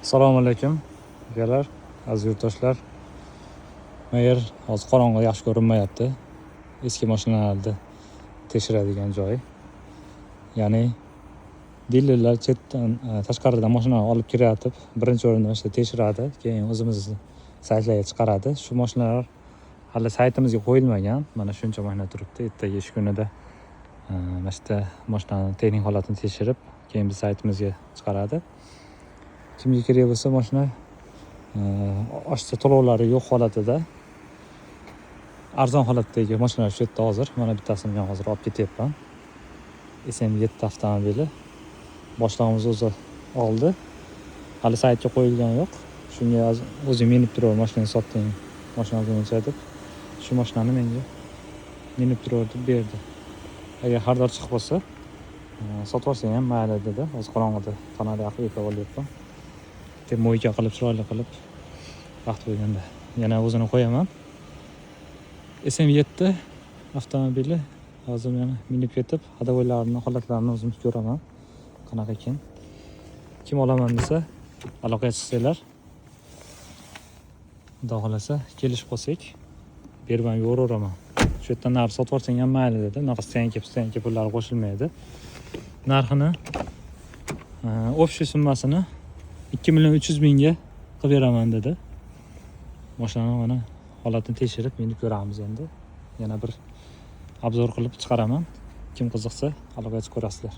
Assalomu alaykum, akalar, aziz yurtdoshlar. Mana yer hozir qorong'i, yaxshi ko'rinmayapti. Eski mashinalarni tekshiradigan joy. Ya'ni dilerlar chetdan, tashqaridan mashina olib kiryotib, birinchi o'rinda mana shu yerda tekshiradi, keyin o'zimizni saytlarga chiqaradi. Shu mashinalar hali saytimizga qo'yilmagan. Mana shuncha mashina turibdi. Ertaga ish kunida mana shu yerda mashinani texnik holatini tekshirib, keyin biz saytimizga chiqaradi. Kimga kerak bo'lsa, mashina oshiqcha to'lovlari yo'q holatida, arzon holatdagi mashinalar shu yerda hozir. Mana bittasini men hozir olib ketyapman. SM7 avtomobili. Boshlig'imiz o'zi oldi. Hali saytga qo'yilgani yo'q. Shunga o'zing minib turaver, mashinani sotding, mashina olguncha deb shu mashinani menga minib turaver deb berdi. Agar xaridor chiqib qolsa, sotib olsang ham mayli dedi. Hozir qorong'ida fonar yoqib eplab olyapman. Deb мойка qilib, chiroyli qilib, vaqt bo'lganda yana o'zini qo'yaman. SM7 avtomobili. Hozir mana minib ketib, ходовой larini holatlarini o'zim ko'raman, qanaqa ekan. Kim olaman desa, aloqaga chiqsanglar, Xudo xohlasa, kelishib qolsak, berib ham yuboraveraman. Shu yerdan nari sotib yuborsang ham mayli dedi. Unaqa стоянка pullari qo'shilmaydi. Narxini, общий summasini 2 300 000 ga qilib beraman dedi. Mashinani mana holatini tekshirib, minib ko'ramiz endi. Yana bir обзор qilib chiqaraman. Kim qiziqsa, aloqaga chiqib ko'rasizlar.